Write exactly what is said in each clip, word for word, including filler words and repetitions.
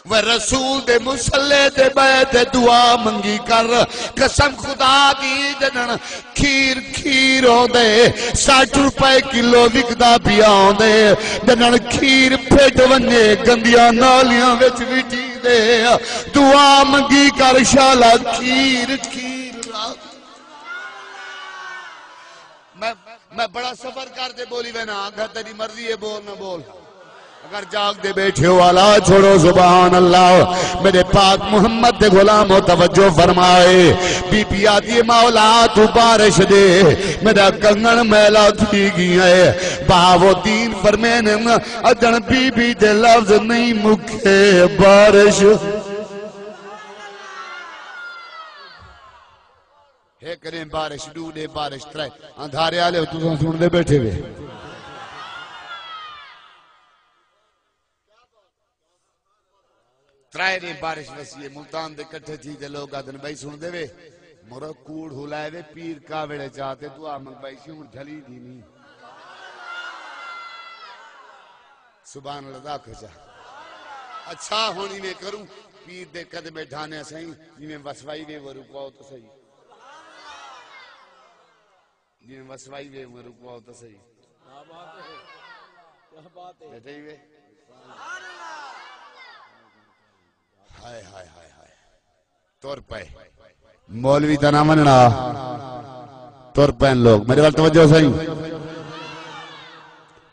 وہ رسول دے مصلے تے ٻہہ تے دعا منگی کر۔ قسم خدا دی، جݙݨ کھیر کھیر ہوندے، سٹھ روپے کلو وکدا پیا ہوندے، جݙݨ کھیر پھٹ ونڄے، گندیاں نالیاں وچ وٹیندے۔ دعا منگی کر شالا، کھیر کھیر۔ میں، میں بڑا سفر کر تے ٻولی وینا، اگر تیری مرضی ہے بول نہ بول۔ اگر جاگ دے ٻیٹھے ہو، الا چھوڑو، سبحان اللہ۔ میرے پاک محمد دے غلامو، توجہ فرمائے۔ بی بی آدھی، مولا تو بارش دے، میرا کنگن میلا تھی گیا ہے۔ بہاؤالدین فرمیندن، اڄݨ بی بی دے لفظ نہیں مکے، بارش۔ ہک ݙینہہ بارش، ݙو ݙینہہ بارش، ترے۔ اندھارے آلے تساں سݨدے ٻیٹھے وے۔ ترائے ݙینہہ بارش وسی ہے، ملتان دے کٹھے تھی تے لوک آہدن، بھائی سݨدے وے، مرو کوڑ ہلائے وے، پیر کاوڑے چا تے دعا منگوائی سی، ہݨ جھلی دی نہیں۔ سبحان اللہ، آکھو چا۔ اچھا، ہݨ ایویں کروں، پیر دے قدمے ڈھانے سئیں، جیویں وسوائی وے، وہ رکواؤ تو صحیح۔ جیویں وسوائی وے، وہ رکواؤ تو صحیح۔ کیا بات ہے، کیا بات ہے۔ ٻیٹھے ہی وے۔ ہائے، ہائے، ہائے، ہائے۔ تر پئے۔ مولوی تاں نہ منݨا۔ تر پئن لوک۔ میرے ول توجہ سئیں۔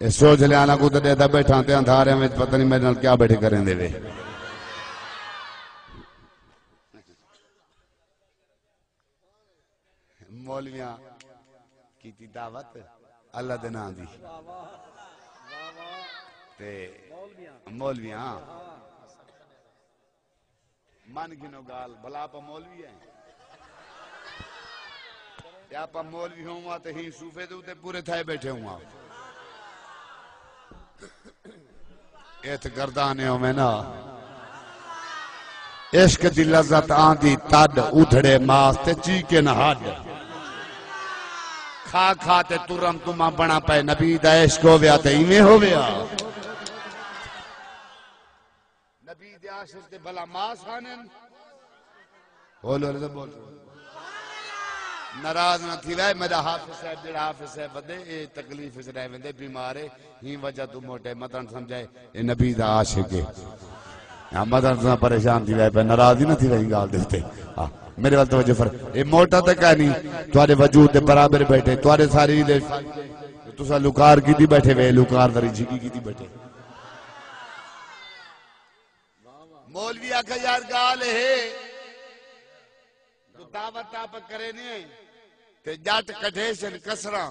اے سوجھلیاں کوں تاں ݙیہدا ٻیٹھاں تے اندھاریاں وچ پتہ نہیں میرے نال کیا ٻیٹھے کریندے وے۔ مولویاں کیتی دعوت اللہ دے ناں دی۔ تے مولویاں من گھنو ڳالھ، بھلا آپاں مولوی ہیں؟ تے آپاں مولوی ہوواں تے ہیں صوفے دے اتے پورے تھائے ٻیٹھے ہوواں۔ ات گردانے ہوویں نا۔ عشق دی لذت آندی تݙ، ادھڑے ماس تے چیکن ہݙ۔ کھا کھا تے ترم تما بݨا پئے، نبی دا عشق ہوویا تے ایویں ہوویا۔ نبی دے عاشق تے بھلا ماس آنن۔ بولو، بولو، بولو۔ ناراض نہ تھی وے، میرا حافظ صاحب، جڑا حافظ صاحب ودے، اے تکلیف وچ رہ ویندے، بیمار ہے، ہی وجہ تو موٹے، متن سمجھائے، اے نبی دا عاشق ہے۔ ہاں، متن تساں پریشان تھی وے پے، ناراض ہی نہ تھی وے ڳالھ دے تے۔ ہاں، میرے ول توجہ فرما۔ اے موٹا تے کائنی، تہاݙے وجود دے برابر ٻیٹھے، تہاݙے ساری دے، تساں لکار کیتی ٻیٹھے وے، لکار تری جھگی کیتی ٻیٹھے۔ مولوی آکھیا، یار ڳالھ ہے، تو دعوت آپ کرے نہیں تے ڄٹ کڈھیسن کسراں۔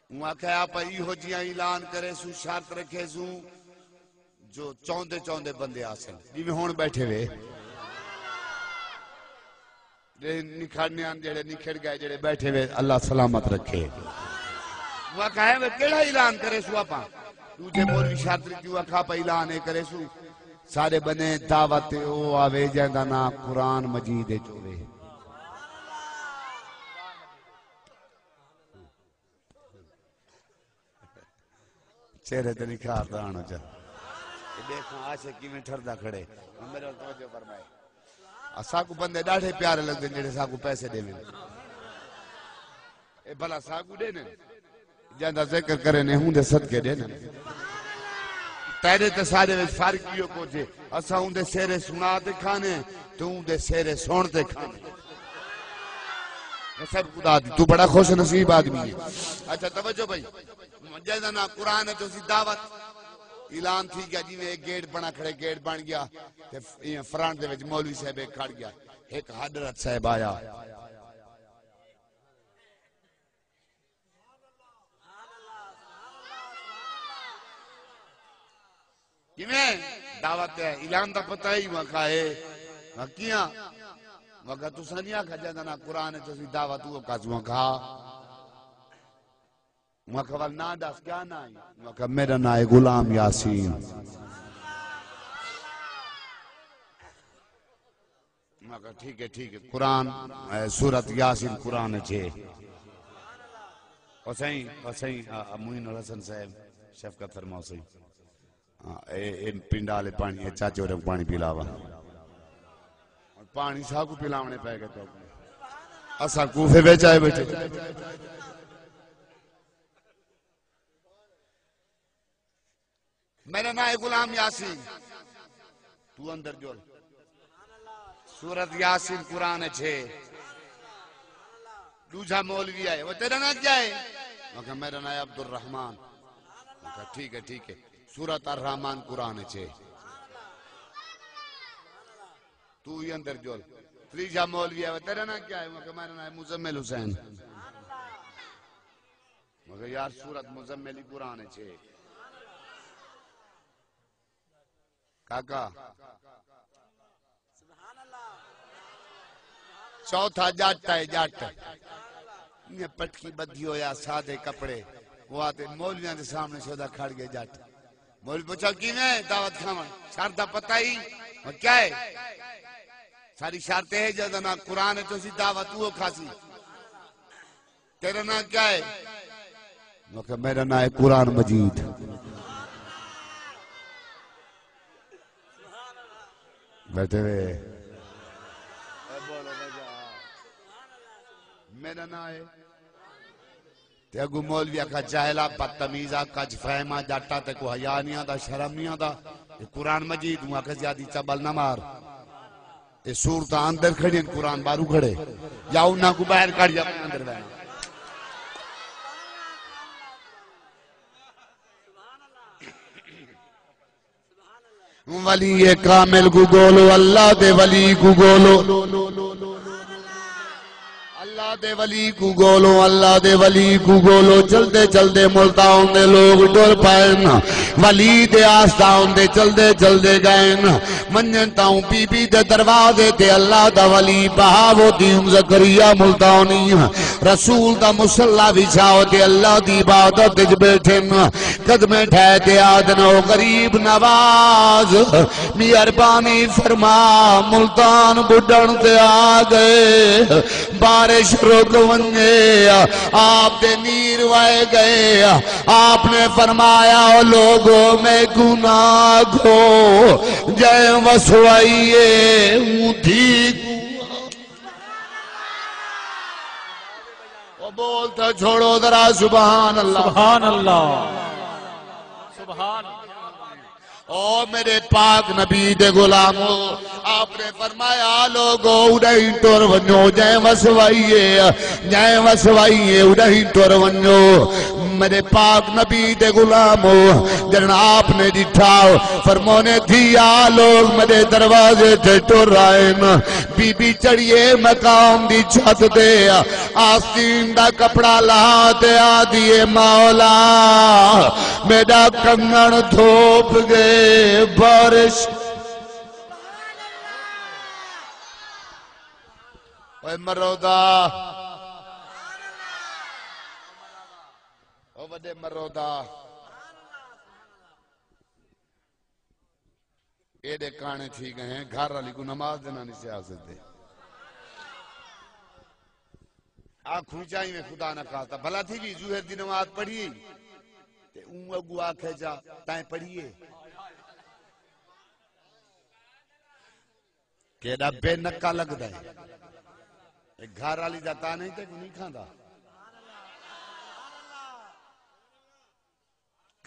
اوں آکھیا، آپ ایہو جیاں اعلان کریسوں، شرط رکھیسوں جو چوندے چوندے بندے آسن، جیویں ہݨ ٻیٹھے وے۔ جیڑھے نکھڑنے ہن، جیڑھے نکھڑ ڳئے، جیڑھے ٻیٹھے وے، اللہ سلامت رکھے۔ اوں آکھیا، ایویں کیڑھا اعلان کریسوں آپاں؟ ݙوجھے مولوی شرط رکھی، اوں آکھیا، آپاں اعلان اے کریسوں، ساݙے بنے دعوت تے او آوے جیندا ناں قرآن مجید اچ ہووے۔ چہرے تے نکھار تاں آݨ چا۔ اے ݙیکھاں عاشق کیویں ٹھردا کھڑے۔ ہݨ میرے ول توجہ فرمائے۔ اساکوں بندے ݙاڈھے پیارے لڳدن جیڑھے ساکوں پیسے ݙیون۔ اے بھلا ساکوں ݙیون؟ جیندا ذکر کرینے، اوندے صدقے ݙیون۔ تیݙے تے ساݙے وچ فرق ایہو کجھ ہے، اساں اوندے سہرے سݨا تے کھانے، توں اوندے سہرے سݨ تے کھانے۔ قسم خدا دی، توں بڑا خوش نصیب آدمی ہے۔ اچھا توجہ بھائی، جیندا ناں قرآن اچ ہوسی دعوت، اعلان تھی ڳیا، جیویں ہک گیٹ بݨا کھڑے، گیٹ بݨ ڳیا، تے ایویں فرنٹ دے وچ مولوی صاحب ہک کھڑ ڳیا، ہک حضرت صاحب آیا۔ کیویں؟ دعوت تے اعلان دا پتہ ہی؟ اوں آکھیا ہے۔ میں آکھیا کیاں؟ اوں آکھیا تساں نہیں آکھیا جیندا ناں قرآن اچ ہوسی دعوت، او کس؟ اوں آکھیا ہا۔ اوں آکھیا ول ناں ݙس، کیا ناں ہے؟ اوں آکھیا میرا ناں ہے غلام یاسین۔ میں کہا، ٹھیک ہے، ٹھیک ہے۔ قرآن، اے، سورت یاسین قرآن اچ ہے۔ او سائیں، او سائیں، آ، آ، معین الحسن صاحب، شفقت فرماؤ سائیں۔ ہاں، اے، اے، اے پنڈ والے پانی، اے چاچے ہوراں کوں پانی پلاوا۔ پانی ساکوں پلاوݨے پئے ڳئے تو۔ اساں کوفے وچ آئے ٻیٹھے۔ میݙا ناں ہے غلام یاسین۔ توں اندر جول۔ سورت یاسین قرآن اچ ہے۔ ݙوجھا مولوی آئے، او تیݙا ناں کیا ہے؟ میں کہا، میݙا ناں ہے عبدالرحمان۔ میں کہا، ٹھیک ہے، ٹھیک ہے۔ سورت الرحمان قرآن اچ ہے۔ توں وی اندر جول۔ تریجھا مولوی آئے، او تیݙا ناں کیا ہے؟ میں کہا، میݙا ناں ہے مزمل حسین۔ میں کہا، یار، سورت مزمل ہی قرآن اچ ہے۔ کاکا۔ چوتھا ڄٹ ہے، ڄٹ۔ ایہ پٹکی ٻدھی ہویا، سادے کپڑے۔ او آتے مولویاں دے سامݨے سودا کھڑ ڳئے ڄٹ۔ مولوی پچھا، کیویں دعوت کھاوݨ؟ شرط دا پتہ ہی؟ او کیا ہے؟ ساݙی شرط ہے، جیڑھا ناں قرآن اچ ہوسی، دعوت اوہو کھاسی۔ تیݙا ناں کیا ہے؟ میں کہا، میݙا ناں ہے قرآن مجید۔ ٻیٹھے وے۔ میݙا ناں ہے۔ تے اڳوں مولوی آکھا، جاہلا، بدتمیزا، کج فہما، ڄٹا، تیکوں حیا نہیں آندا، شرم نہیں آندا؟ اے قرآن مجید، اوں آکھا، زیادی چٻل نہ مار۔ اے سورتاں اندر کھڑین، قرآن ٻاہروں کھڑے۔ یا انہاں کوں ٻاہر کڈھ یا میں اندر وینا۔ ولی کامل کوں ڳولو، اللہ دے ولی کوں ڳولو۔ اللہ دے ولی کوں ڳولو، اللہ دے ولی کوں ڳولو۔ چلدے چلدے ملتان دے لوگ ٹر پئن۔ ولی دے آستان دے چلدے چلدے ڳئن۔ ونڄن تاں بی بی دے دروازے تے اللہ دا ولی بہاؤالدین زکریا ملتانی رسول دا مصلی وچھاؤ تے اللہ دی عبادت وچ ٻیٹھن۔ قدمیں ٹھہر تے آہدن، او غریب نواز، مہربانی فرما، ملتان ٻڈݨ تے آ ڳئے، بارش رک ونڄے۔ آپ دے نیر وہے ڳئے۔ آپ نے فرمایا، او لوگو، میکوں نہ آکھو، جئیں وسوائی ہے، اوں دھی کوں۔ او بول تے چھوڑو ذرا، سبحان اللہ۔ سبحان اللہ۔ سبحان اللہ۔ او میرے پاک نبی دے غلامو، آپ نے فرمایا، لوگو، اݙاہیں ٹر ونڄو، جئیں وسوائی ہے، جئیں وسوائی ہے، اݙاہیں ٹر ونڄو۔ میرے پاک نبی دے غلامو، جݙݨ آپ نے ݙٹھا، فرمونے، دھیا لوگ میرے دروازے تے ٹر آئن۔ بی بی چڑھیے مقام دی چھت تے، آستین دا کپڑا لاہ تے آہدی ہے، مولا، میݙا کنگݨ دھوپ ڳئے، بارش۔ اوئے مرو دا، او وݙے مرو دا۔ ایݙے کاݨے تھی ڳئے ہیں، گھر والی کوں نماز دے ناں نی سیاست دے۔ آکھوں چاہیے خدا نہ خواستہ، بھلا تھی وی ظہر دی نماز پڑھی، تے اوں اڳوں آکھے جا، تائیں پڑھیے۔ کیݙا بے نکا لڳدا ہے۔ اے گھر والی دا تاں نہیں تے کوئی نہیں کھاندا۔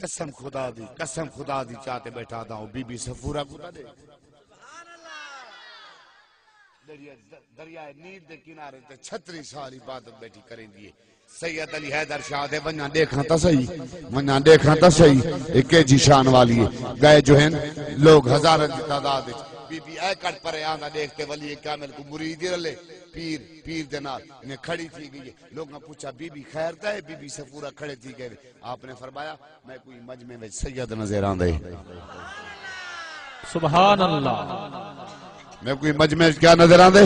قسم خدا دی، قسم خدا دی چا تے ٻیٹھا تاں او بی بی صفورہ کوں تاں ݙیکھ۔ دریا، دریائے نیل دے کنارے تے چھتری سال عبادت ٻیٹھی کریندی ہے۔ سید علی حیدر شاہ دے ونڄاں ݙیکھاں تاں سہی، ونڄاں ݙیکھاں تاں سہی، اے کیجھی شان والی ہے۔ ڳئے جو ہن لوگ ہزاراں دی تعداد وچ۔ بی بی اے کٹ پرے آندا ݙیکھ تے ولی کامل کوں مرید ہی رلے۔ پیر، پیر دے نال انہیں کھڑی تھی ڳئی ہے۔ لوگاں پچھا، بی بی خیر تاں ہے؟ بی بی صفورہ کھڑے تھی ڳئے۔ آپ نے فرمایا، میکوں ایں مجمع وچ سید نظر آندے۔ سبحان اللہ۔ میکوں ایں مجمع وچ کیا نظر آندے؟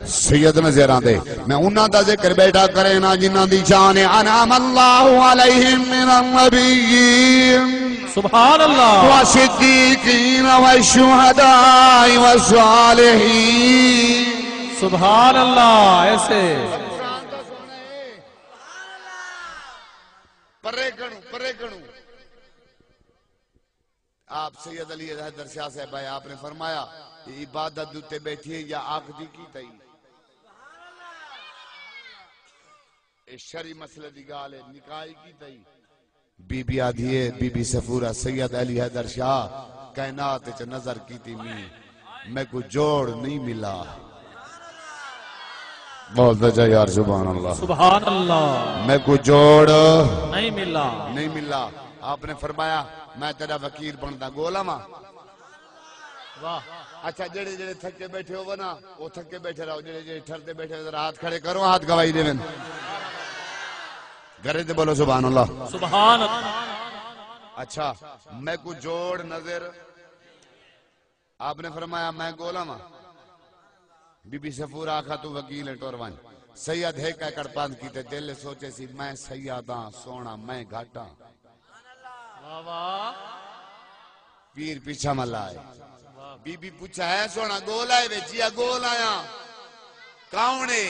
سید نظر آندے۔ میں انہاں دا ذکر ٻیٹھا کرینا جنہاں دی شان ہے، انعم اللہ علیہم من النبیین، سبحان اللہ، والصدیقین والشہداء والصالحین۔ سبحان اللہ۔ ایسے پرے گھنو، پرے گھنو۔ آپ سید علی حیدر شاہ صاحب آئے، آپ نے فرمایا، یہ عبادت دے اتے بیٹھی ہے یا آکھ دی کی تئی؟ اے شرعی مسئلے دی ڳالھ ہے، نکاح ہی کی تئی؟ بی بی آدھی ہے، بی بی صفورہ، سید علی حیدر شاہ کائنات وچ نظر کیتی می، میکوں جوڑ نہیں ملا۔ بولدا جا یار، سبحان اللہ۔ سبحان اللہ۔ میکوں جوڑ نہیں ملا۔ نہیں ملا۔ آپ نے فرمایا، میں تیرا وکیل بندا، ڳول آواں؟ واہ۔ اچھا، جڑے جڑے تھکے بیٹھے ہو نا، وہ تھکے بیٹھے رہو، جڑے جڑے ٹھردے بیٹھے ہو، ذرا ہاتھ کھڑے کرو، ہاتھ گواہی ݙیون۔ گھرے تے بولو سبحان اللہ۔ سبحان اللہ۔ اچھا، میکوں جوڑ نظر آپ نے فرمایا، میں ڳول آواں؟ بی بی صفورہ آکھا، توں وکیل ہیں، ٹر ونڄ۔ سید ہک ایکڑ پندھ کیتے، دل سوچے سی، میں سید ہاں، سوہݨا، میں گھٹ ہاں۔ واہ واہ۔ پیر پیچھا ملا ہے۔ واہ۔ بی بی پچھا، ہے سوہݨا، ڳول آئے وے؟ جی ہا، ڳول آیاں۔ کون ہے؟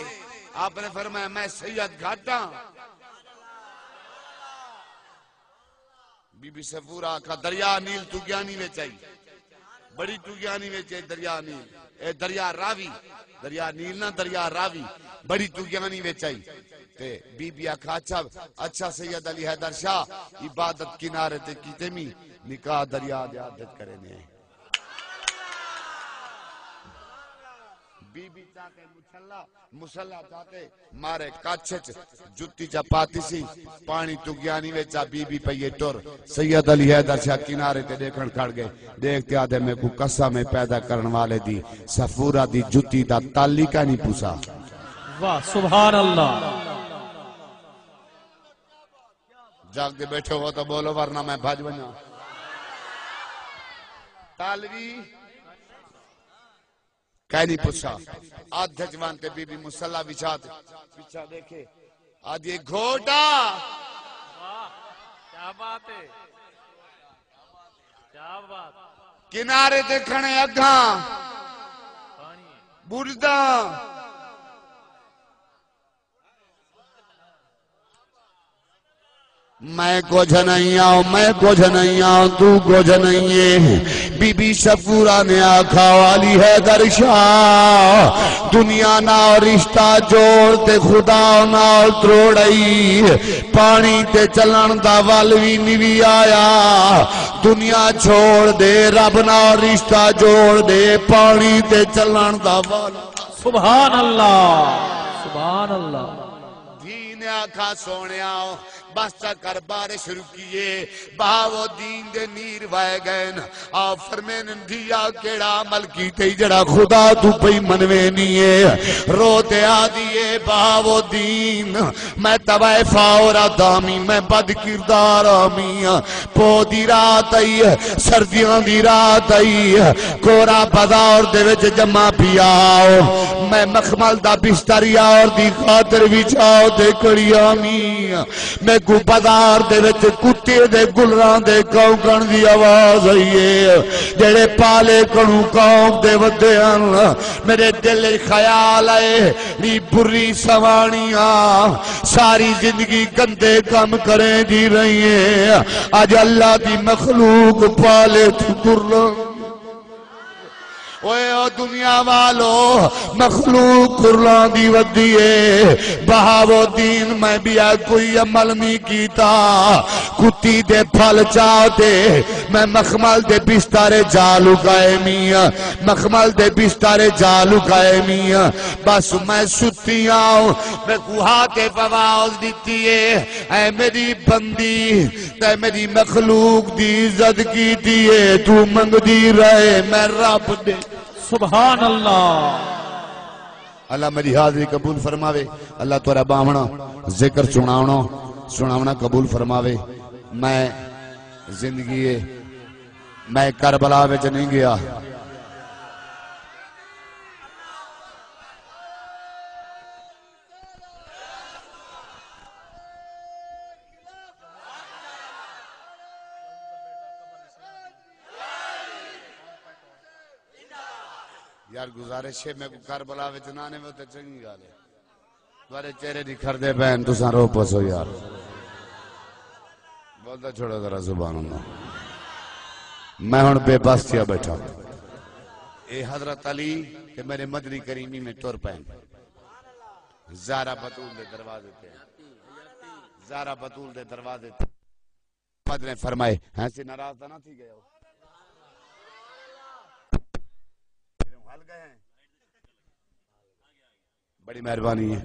آپ نے فرمایا، میں سید گھٹ ہاں۔ بی بی صفورہ آکھا، دریا نیل طغیانی وچ آئی، بڑی طغیانی وچ اے دریا نیل، اے دریا راوی، دریا نیل نہ، دریا راوی، بڑی طغیانی وچ آئی۔ تے بی بی آکھا، اچھا، اچھا سید علی حیدر شاہ، عبادت کنارے تے کیتے می، نکاح دریا دے آدھت کرے نے۔ بی بی چاتے مچھلا، مصلا چاتے مارے کچھ اچ جتی چا پاتی سی، پاݨی طغیانی وچ آ، بی بی پئی ہے ٹر۔ سید علی حیدر شاہ کنارے تے ݙیکھݨ کھڑ ڳئے۔ ݙیکھ تے آہدے، میکوں قسم ہے پیدا کرݨ والے دی، صفورہ دی جتی دا تل ہی کائنی پوسا۔ واہ، سبحان اللہ۔ جاڳ تے ٻیٹھے ہو تاں ٻولو، ورنہ میں بھڄ ونڄاں۔ تل وی کائنی پچھا۔ ادھ اچ ونڄ تے بی بی مصلا وچھا تے پچھا ݙیکھے، آہدی، گھوٹا! واہ، کیا بات ہے، کیا بات۔ کنارے تے کھڑے اڳاں پاݨی ٻݙداں۔ میں کجھ نہیں آں، میں کجھ نہیں آں، توں کجھ نہیں ہے۔ بی بی صفورہ نے آکھا، علی حیدر شاہ، دنیا نال رشتہ جوڑ تے خدا نال تروڑئی، پاݨی تے چلݨ دا ول وی نوی آیا۔ دنیا چھوڑ ݙے، رب نال رشتہ جوڑ ݙے، پاݨی تے چلݨ دا ول۔ سبحان اللہ، سبحان اللہ۔ دھی نے آکھا، سوہݨیا، بس چا کر، بارش رکی ہے۔ بہاؤالدین دے نیر وہے ڳئن۔ آپ فرمیندن، دھیا، کیڑھا عمل کیتے جیڑھا خدا توں پئی منویندی ہے؟ رو تے آہدی ہے، بہاؤالدین، میں طوائف عورت آمی، میں بد کردار آمی۔ پو دی رات آئی ہے، سردیاں دی رات آئی ہے، کورا بازار دے وچ جمع پیا ہو۔ میں مخمل دا بستر یار دی خاطر وچھا تے کھڑی آمی۔ میکوں بازار دے وچ کتے دے گلراں دے کونکݨ دی آواز آئی ہے، جیڑھے پالے کنوں کونک دے ودے ہن۔ میݙے دل اچ خیال آئے، نی بری سواݨی آ، ساری زندگی گندے کم کریندی رہی ہے۔ اڄ اللہ دی مخلوق پالے توں گلراں۔ اوئے او دنیا والو، مخلوق گلراں دی ودی ہے۔ بہاؤالدین، میں ٻیا کوئی عمل نہیں کیتا۔ کتی دے پھل چا تے میں مخمل دے بستر اچ جا لکائے میاں، مخمل دے بستر اچ جا لکائے میاں۔ بس میں ستی آں، میکوں ہاتھ پواز ݙتی ہے۔ اے میݙی بندی، تے میݙی مخلوق دی عزت کیتی ہے، توں منگدی رہے، میں رب دے۔ سبحان اللہ۔ اللہ میݙی حاضری قبول فرماوے۔ اللہ تہاݙا ٻاہوݨا، ذکر سݨاوݨا، سݨاوݨا قبول فرماوے۔ میں زندگی ہے، میں کربلا وچ نہیں ڳیا۔ یار، گزارش ہے، میکوں کربلا وچ نہ آنے، وہ تے چنڳی ڳالھ ہے۔ تہاݙے چہرے نکھردے پئن، تساں رو پوسو یار۔ بولدا چھوڑو ذرا، سبحان اللہ۔ میں ہݨ بے بس تھیا ٻیٹھا۔ اے حضرت علی تے میݙے مدنی کریم ایویں ٹر پئن۔ زہرا بتول دے دروازے تے۔ زہرا بتول دے دروازے تے۔ محمد نے فرمائے، ہیں سی ناراض تاں نہ تھی ڳئے ہو؟ ہل ڳئے ہیں۔ بڑی مہربانی ہے۔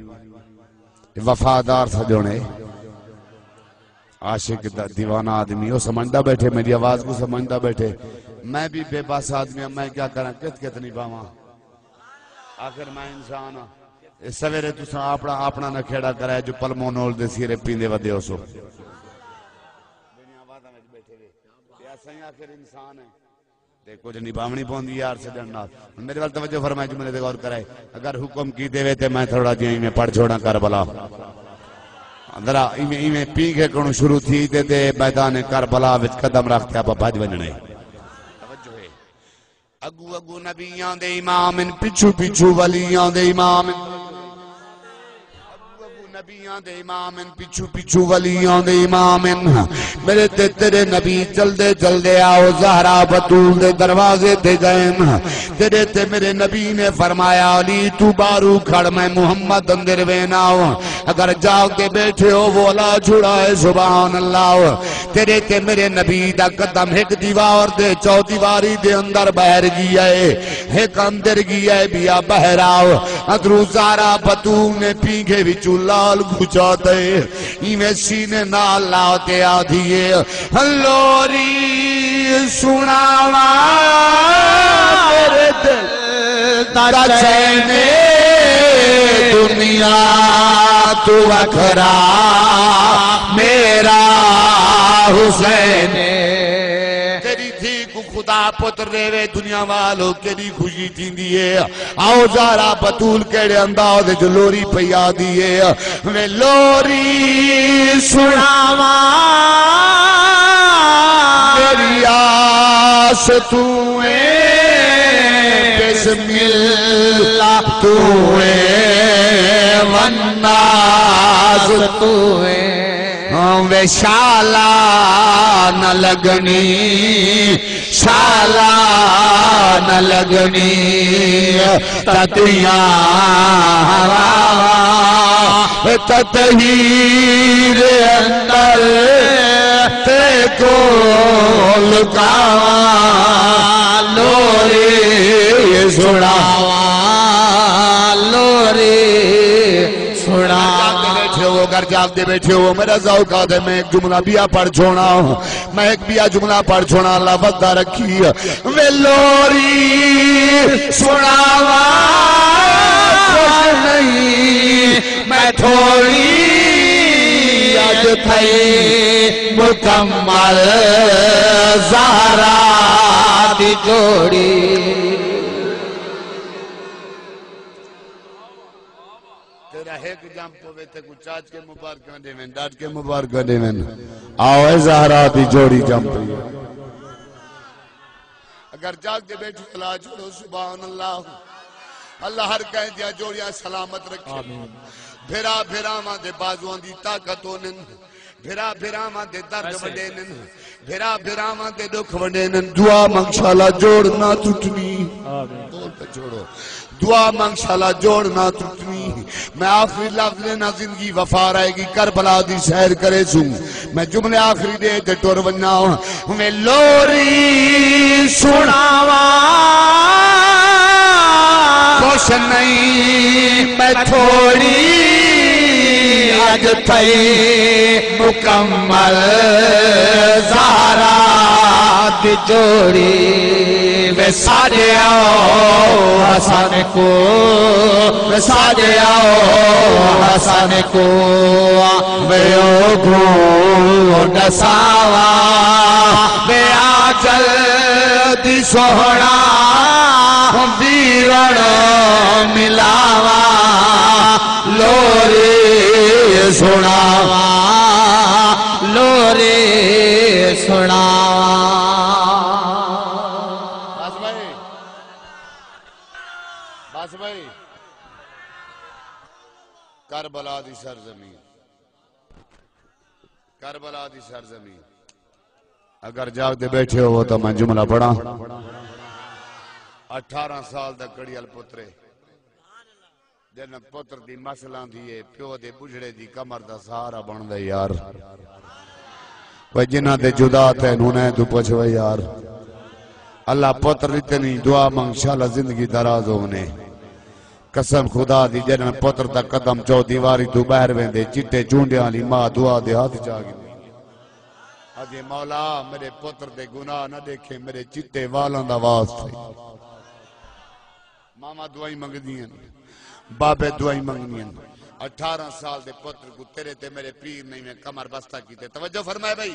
اے وفادار سڄݨ ہے۔ عاشق دا دیوانہ آدمی، او سمجھدا ٻیٹھے، میݙی آواز کوں سمجھدا ٻیٹھے۔ میں بھی بے بس آدمی ہاں، میں کیا کراں، کت کت نبھاواں۔ آخر میں انسان ہاں۔ اے سویرے تساں اپݨا، اپݨا نکھیڑا کرایا جو پلمونول دے سیرے پیندے ودے ہوسو۔ جیڑھیاں آوازاں وچ ٻیٹھے وے۔ تے اساں ہی آخر انسان ہیں۔ تے کجھ نبھاوݨی پوندی یار سڄݨ نال۔ ہݨ میݙے ول توجہ فرمائے، جملے تے غور کرائے۔ اگر حکم کیتے وے تے میں تھوڑا جیہاں ایویں پڑھ چھوڑاں کربلا۔ ذرا ایویں، ایویں پینگھ ہکݨوں شروع تھی تے، تے میدان کربلا وچ قدم رکھ تے آپاں بھڄ ونڄݨے۔ توجہ ہے۔ اڳوں اڳوں نبیاں دے امام ہن، پچھوں پچھوں ولیاں دے امام ہن۔ اڳوں اڳوں نبیاں دے امام ہن، پچھوں پچھوں ولیاں دے امام ہن۔ میݙے تے تیݙے نبی چلدے چلدے آؤ زہرا بتول دے دروازے تے ڳئے ہن۔ تیݙے تے میݙے نبی نے فرمایا، علی توں ٻاہروں کھڑ، میں محمد اندر وینا ہاں۔ اگر جاڳ تے ٻیٹھے ہو، وہ الا چھڑائے، سبحان اللہ۔ تیݙے تے میݙے نبی دا قدم ہک دیوار دے چودیواری دے اندر ٻاہر ڳیا ہے، ہک اندر ڳیا ہے، ٻیا ٻاہر آؤ۔ اندروں زہرا بتول نے پینگھے وچوں لال گھچا تے ایویں سینے نال لا تے آدھی ہے، لوری سݨاواں تیݙے دل دا چین، دنیا توں وکھرا میݙا حسین۔ تیݙی دھی کوں خدا پتر ݙیوے، دنیا والو کیݙی خوشی تھیندی ہے۔ آؤ زہرا بتول کیڑھے انداز وچ لوری پئی آدھی ہے۔ وے لوری سݨاواں، میݙی آس توں اے، بسم اللہ توں اے، والناس توں اے۔ ہاں وے شالا نہ لڳݨی، شالا نہ لڳݨی، تتیاں ہواواں تطہیر اندر تیکوں لکاواں، لوری سݨاواں، لوری سݨاواں۔ جاڳدے ٻیٹھے ہو، اگر جاڳدے ٻیٹھے ہو، میݙا ذوق آہدے میں ہک جملہ ٻیا پڑھ چھوڑاں۔ میں ہک ٻیا جملہ پڑھ چھوڑاں، لفظ دا رکھی۔ وے لوری سݨاواں، خوش نہیں میں تھوڑی، اڄ تھئی مکمل زہرا دی جوڑی۔ تیݙا ہک جمپ ہووے تے کوں چاچ کے مبارکاں ݙیون، ݙاݙ کے مبارکاں ݙیون۔ آؤ اے زہرا دی جوڑی جمپ پئی۔ اگر جاڳدے ٻیٹھے الا چھوڑو، سبحان اللہ۔ اللہ ہر کہیں دیاں جوڑیاں سلامت رکھے۔ آمین۔ بھرا بھراواں دے بازواں دی طاقت ہونن۔ بھرا بھراواں دے درد ونڈیندن، بھرا بھراواں دے ݙکھ ونڈیندن۔ دعا منگ شالا جوڑ نہ ٹٹݨی۔ آمین۔ بول تے چھوڑو۔ دعا منگ شالا جوڑ نہ ٹٹݨی۔ میں آخری لفظ لینا، زندگی وفا رہے گی، کربلا دی سیر کریسوں۔ میں جملے آخری ݙے تے ٹر ونڄاں۔ میں لوری سݨاواں، خوش نہیں میں تھوڑی، اڄ تھئی مکمل زہرا دی جوڑی۔ وے ساݙے آؤ حسن کوں، وے ساݙے آؤ حسن کوں، وے اوکوں ݙساواں، وے آ جلدی سوہݨا، ویرݨ ملاواں، لوری سݨاواں، لوری سݨاواں۔ بس بھائی، بس بھائی۔ کربلا دی سرزمین، کربلا دی سرزمین۔ اگر جاڳدے ٻیٹھے ہووو تاں میں جملہ پڑھاں۔ اٹھارہ سال دا کڑیل پتر ہے، جݙاں پتر دی مس لاندی ہے، پیو دے ٻجھڑے دی کمر دا سہارا بݨدا ہے یار۔ وے جنہاں دے جدا تھئن انہاں توں پچھ وے یار۔ اللہ پتر ݙتے نہیں، دعا منگ، شالا زندگی دراز ہووݨے۔ قسم خدا دی، جݙاں پتر دا قدم چودیواری توں ٻاہر ویندے، چٹے چونڈیاں آلی ماء دعا دے ہتھ چا گھندی۔ آہدی، مولا، میݙے پتر دے گناہ نہ ݙیکھیں، میݙے چٹے والاں دا واسطہ۔ ماواں دعائیں منگدیاں، بابے دعائیں منگدیاں۔ اٹھارہ سال دے پتر کوں تیݙے تے میݙے پیر نے ایویں کمر بستہ کیتے۔ توجہ فرمائے بھائی،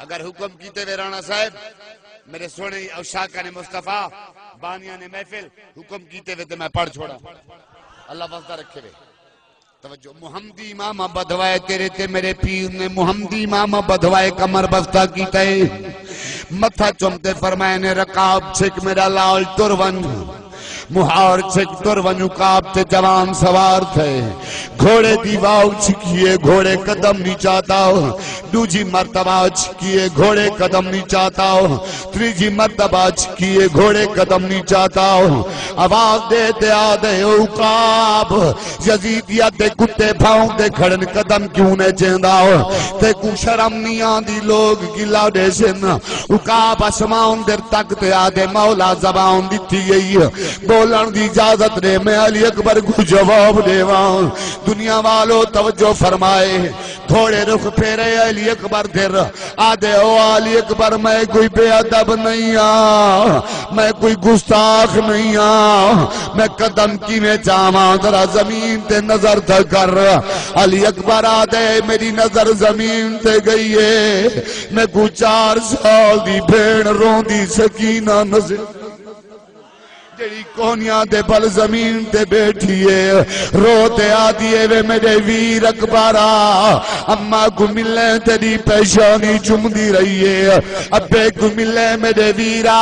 اگر حکم کیتے وے رانا صاحب، میݙے سوہݨے اوشاقاں نے مصطفیٰ، بانیاں نے محفل، حکم کیتے وے تے میں پڑھ چھوڑاں۔ اللہ وسدا رکھے وے۔ توجہ، محمدی امامہ ٻدھوائے تیݙے تے میݙے پیر نے، محمدی امامہ ٻدھوائے کمر بستہ کیتے۔ متھا چم تے فرمائے نے، رکاب چھک میݙا لال ٹر ونڄ، مہار چھک ٹر ونڄ۔ عقاب تے جوان سوار تھئے، گھوڑے دی واؤ چھکی ہے، گھوڑے قدم نہیں چاتا۔ ݙوجھی مرتبہ چھکی ہے، گھوڑے قدم نہیں چاتا۔ تریجھی مرتبہ چھکی ہے، گھوڑے قدم نہیں چاتا۔ آواز ݙے تے آہدے، او عقاب، یزیدیت دے کتے بھاؤں تے کھڑن، قدم کیوں نہ چیندا؟ تیکوں شرم نہیں آندی؟ لوگ گلہ ݙیسن۔ عقاب اسمان دے تک تے آہدے، مولا، زبان ݙتی ڳئی، ٻولݨ دی اجازت ݙے، میں علی اکبر کوں جواب ݙیواں۔ دنیا والو، توجہ فرمائے، تھوڑے رخ پھیرے علی اکبر دے، آہدے، او علی اکبر، میں کوئی بے ادب نہیں ہاں، میں کوئی گستاخ نہیں ہاں، میں قدم کیویں چاواں؟ ذرا زمین تے نظر تاں کر۔ علی اکبر آہدے، میݙی نظر زمین تے ڳئی ہے، میکوں چار سال دی بھیݨ روندی سکینہ نظر، جیڑھی کونیاں دے بھل زمین تے ٻیٹھی ہے، رو تے آہدی ہے، وے میݙے ویر اکبرا، اماں کوں ملیں تیݙی پیشانی چمدی رہی ہے، ابے کوں ملیں میݙے ویرا،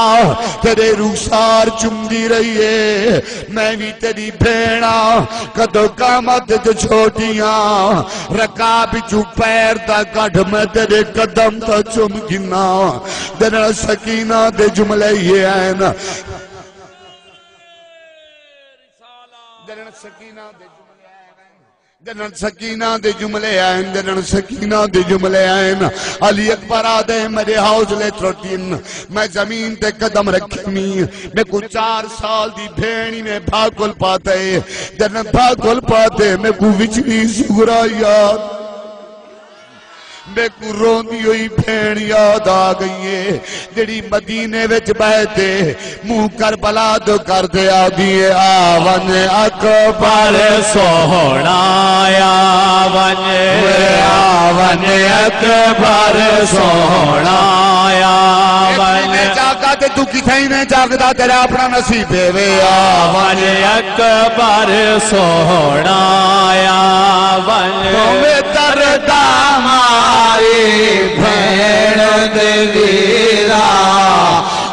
تیݙے رخسار چمدی رہی ہے۔ میں وی تیݙی بھیݨ آں، کݙو قیامت اچ چھوٹی آں، رکاب اچوں پیر تاں کڈھ، میں تیݙے قدم تاں چم گھناں۔ جݙݨ سکینہ دے جملے ایہے ہن۔ جݙݨ سکینہ دے جملے آئے ہن۔ جݙݨ سکینہ دے جملے آئن، جݙݨ سکینہ دے جملے آئن، علی اکبر آہدے، میݙے حوصلے ترٹین، میں زمین تے قدم رکھے نی، میکوں چار سال دی بھیݨ ایویں بھاکل پاتے، جݙݨ بھاکل پاتے، میکوں وچھڑی صغریٰ یاد، میکوں روندی ہوئی بھیݨ یاد آ ڳئی ہے، جیڑھی مدینے وچ ٻہہ تے منہ کربلا دو کر تے آہدی ہے، آ ونڄ اکبر سوہݨا، آ ونڄ، آ ونڄ اکبر سوہݨا، آ ونڄ۔ جاڳدا تے توں کتھائیں نئیں جاڳدا، تیݙا اپݨا نصیب ہے وے، آ ونڄ اکبر سوہݨا، آ ونڄ۔ ہووے درد ماری بھیݨ دے ویرا،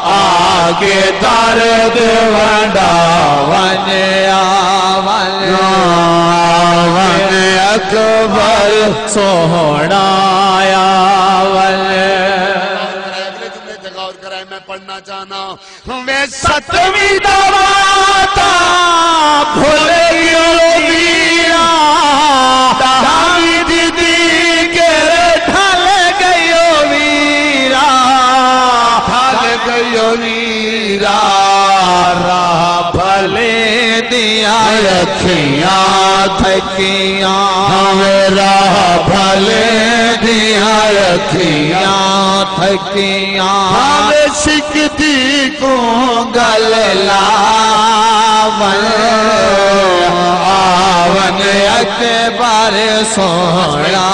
آ کے درد ونڈا ونڄ، آ ونڄ، آ ونڄ اکبر سوہݨا، آ ونڄ۔ اگلے جملے تے غور کرائے، میں پڑھنا چاہنا۔ وے ستویں دعا تاں بھل ڳیو ویرا، داویں دی دیگر ڈھل ڳیو ویرا، ڈھل ڳیو ویرا۔ راہ بھلیں دیاں اکھیاں تھکیاں، راہ بھلیں دیاں اکھیاں تھکیاں۔ عاشق دی کوں گل لا ونڄ، آ ونڄ اکبر سوہݨا۔